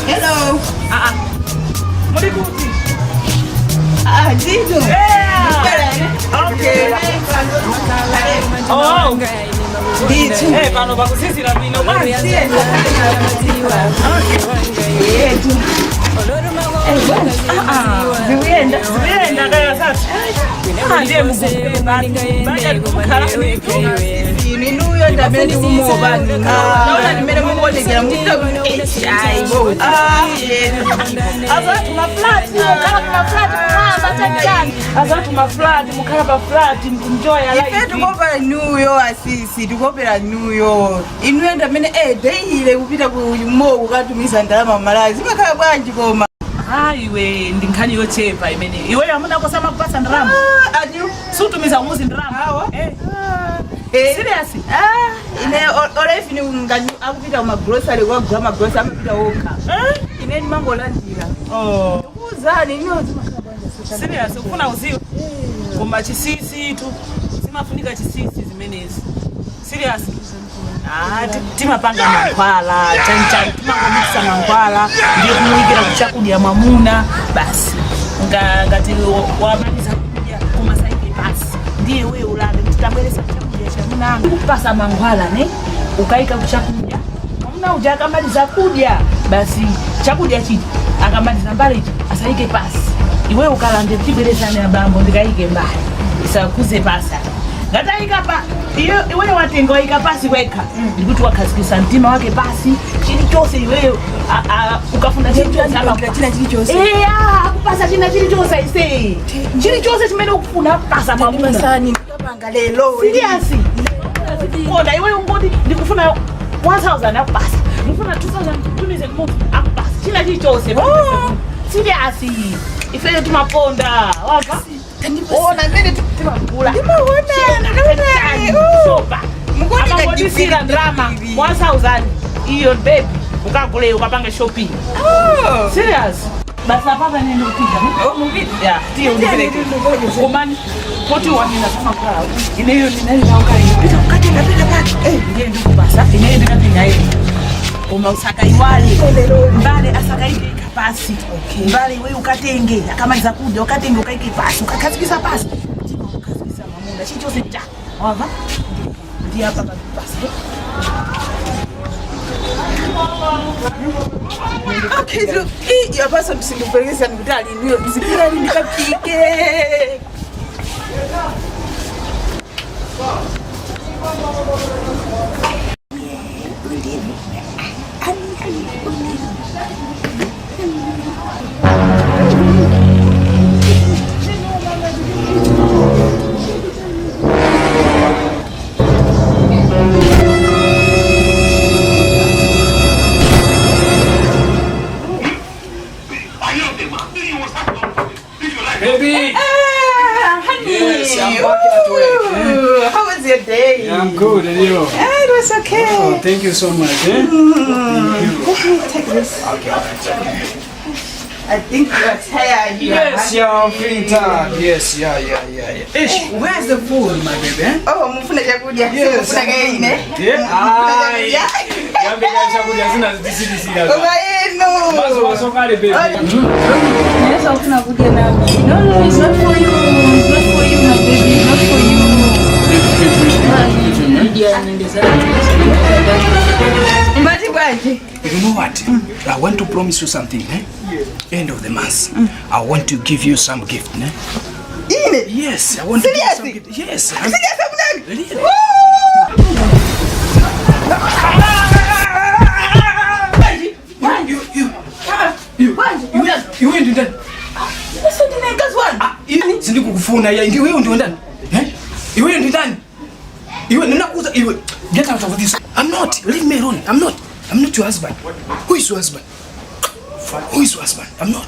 Hello. Ah, ah. Muli kuti? Ah, Ndinu. Yeah. Okay. Oh. Ndithu. Eh, pano pakusisira bwino bwanji. Yetu. Zikuyenda. Zikuyenda kaya sasa. Ah, ndiye mukupemba. Baja kukhala Inu inuyo ndamene ndikumuopa. Naona ndimene mukuonekera mukuita kuti ayi. Ah, yetu. Azati maflati, mukhala kumaflati kumwamba chachani. Azati maflati, mukhala pa flat, enjoy life. Ife tikopera inuyo asisi, tikopera inuyo. Inuyo ndamene daily kupita ku mall kukatumiza ndalama Malawi. Zimakhala bwanji koma? Ah, iwe ndi nkhani yochepa imene. Iwe amuna kosama kupasa ndalama. Ah, ati Sutumiza umuzi ndalama. Awa. Eh. Eh. Serious? Ah, ine olefini ngati akupita kuma grocery kwagula magrocery amapita okha. Eh? Ine ndimangolandira. Oh. Ndikuwuzani inuyo zimakhala bwanji asisi. Serious, ukufuna uziwe? Koma chisisi tu zimafunika chisisi zimenezi. Serious. Ah, timapanga mankhwala chanichani, timangomikisa mankhwala ndiye kumuyikira kuchakudya mwamuna basi. Ngati wamaliza kudya koma saike pasi, ndiye wewe ulande kuti tabweresa chakudya chamuna kupasa mankhwala ne ukaika kuchakudya mwamuna uja akamaliza kudya basi chakudya chiji akamaliza mbale ichi asaike pasi, iwe ukalande tibweresane abambo ndikaike mbale isakuze pasi. Ngatayika pa iwe iwe watenga waika pasi wekha, ndikuti wakhazikisa mtima wake pasi chilichonse iweyo ukafuna chilichonse Ndipangila china chilichonse. Eya, akupasa china chilichonse ise, chilichonse chimene ukufuna akupasa mwamuna. Ndipasani ndikapanga lero. Serious, konda iwe ungoti ndikufuna 1000 akupasa, ndikufuna 2000 tumize kumudzi akupasa, china chilichonse. Serious, ifeyo timaponda wamva, ona mmene timagula. Ndimaona, ndimaona. Sopa Mukuoneka amangodisira ndipiri, ndrama ndipiri. 1000 iyo baby, ukagule ukapange shopping. Oh. Serious, basi apapa nene upita. Oh, mupita. Ya, tiye unipeleke komani poti wanina samakhala ineyo ndinalinaukali pita ukatenga pita pake. Ndiye ndikupasa ineyo ndikatenga iyo, koma usakaiwale mbale asakaike pasi mbale. Iwe ukatenge akamaliza kudya ukatenge ukaike pasi, ukakhazikisa pasi mtima ukakhazikisa mamuna chilichonse cha wamva. Ndiye apa pasi. Okay, so yapasa msindipelekeza ndikutali inuyo mzipirani ndikapike. Baby! Ah, honey. Yes, I'm back at work. Ooh, how was your day? I'm good, and you? Ah, it was okay. Oh, thank you so much. Eh? Let me take this. Okay, all right. I think you are tired. You are Yes, yeah, I'm feeling tired. Yes, yeah. Ish, where's the food, my baby? Eh? Oh, mufuna chakudya? Yes. Mufuna kaine? Yeah. Ai. Yambe chakudya zina zidisidisira. Koma inu. Maso maso kale, baby. Yes, ufuna kudya nami. No, it's not for you. It's not for you, my baby. It's not for you. Mbati bwanji? You know what? I want to promise you something. Eh? End of the month, I want to give you some gift. Eh? Ine? Yes, I want to give you some Seriously? gift. Yes. Serious, amunanga? Really? You, you, you, you, iwe ndi ndani? Basi ndine mkazi wanu. Ah, ini sindikukufuna ya iwe ndi ndani? Eh? Iwe ndi ndani? Iwe ninakuza iwe, get out of this. I'm not. Leave me alone. I'm not. I'm not your husband. Who is your husband? Who is your husband? I'm not.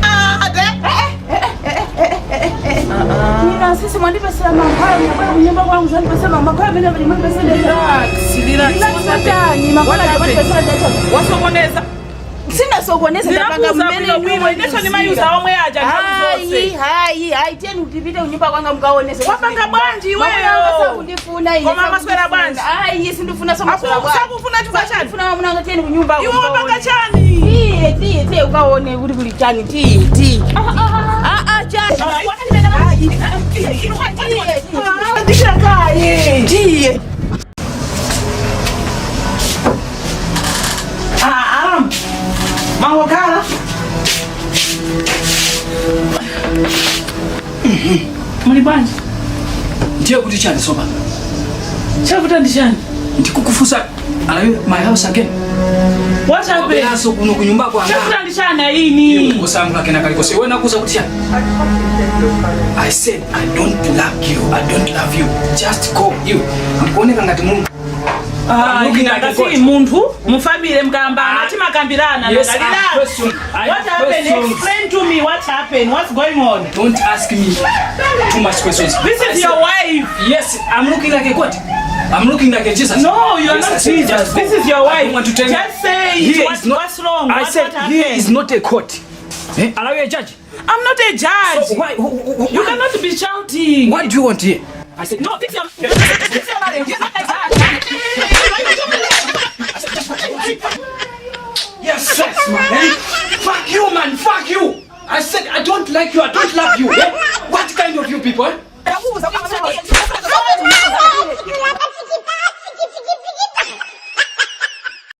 Ah, Nina sisi mwandipesera mankhwala, mwabwera kunyumba kwangu zvandipesera mankhwala amene mwandipesera. Relax, relax. Relax chani? Mankhwala mwandipesera ndacha. Wasokoneza. Sinasokoneza, ndapanga Ndinakuza mmene bwino bwino, inenso ndimayuza omwe aja nthawi zonse. Hayi, hayi, hayi, tiyeni tipite kunyumba kwanga mukaonese. Wapanga bwanji iweyo? Sakundifuna ine. Koma maswera bwanji? Hayi, sindifuna somaswera bwanji. Sakufuna chifukwa chani? chani? Ndifuna mwamuna wanga tiyeni kunyumba. Iwe wapanga chani? Tiye tiye tiye ukaone kuti kuli chani tiye tiye. Ah ah chani. Ndishakaye. Tiye. Ah, mangokhala. Muli bwanji? Ndiye kuti chani soba? Chavuta ndi chani? Ndikukufusa are you my house again? What happened? Beraso kuno kunyumba kwanga. Chavuta ndi chani ayini? Kusangula kena kaliko. Iwe nakuza kuti chani? I said I don't like you. I don't love you. Just go. You. Ndikuoneka ngati Mulungu. I'm looking at the Ngati God. munthu mufamile mkambana timakambirana. Yes, I have question. I What have happened? questions. Explain to me what happened. What's going on? Don't ask me too much questions. This I is said- your wife. Yes, I'm looking like a God. I'm looking like a Jesus. No, you are Yes, I not said, Jesus. just go. This is your I wife. don't want to tell you. Just say it. Here What, is not- what's wrong? I What, said what here happened? is not a court. Eh? Allow you a judge. I'm not a judge. So why? You cannot be shouting. What do you want here? I said No, fix your marriage. You're not a judge. Yes, yes, man. Eh? Fuck you, man. Fuck you. I said I don't like you. I don't love you. Eh?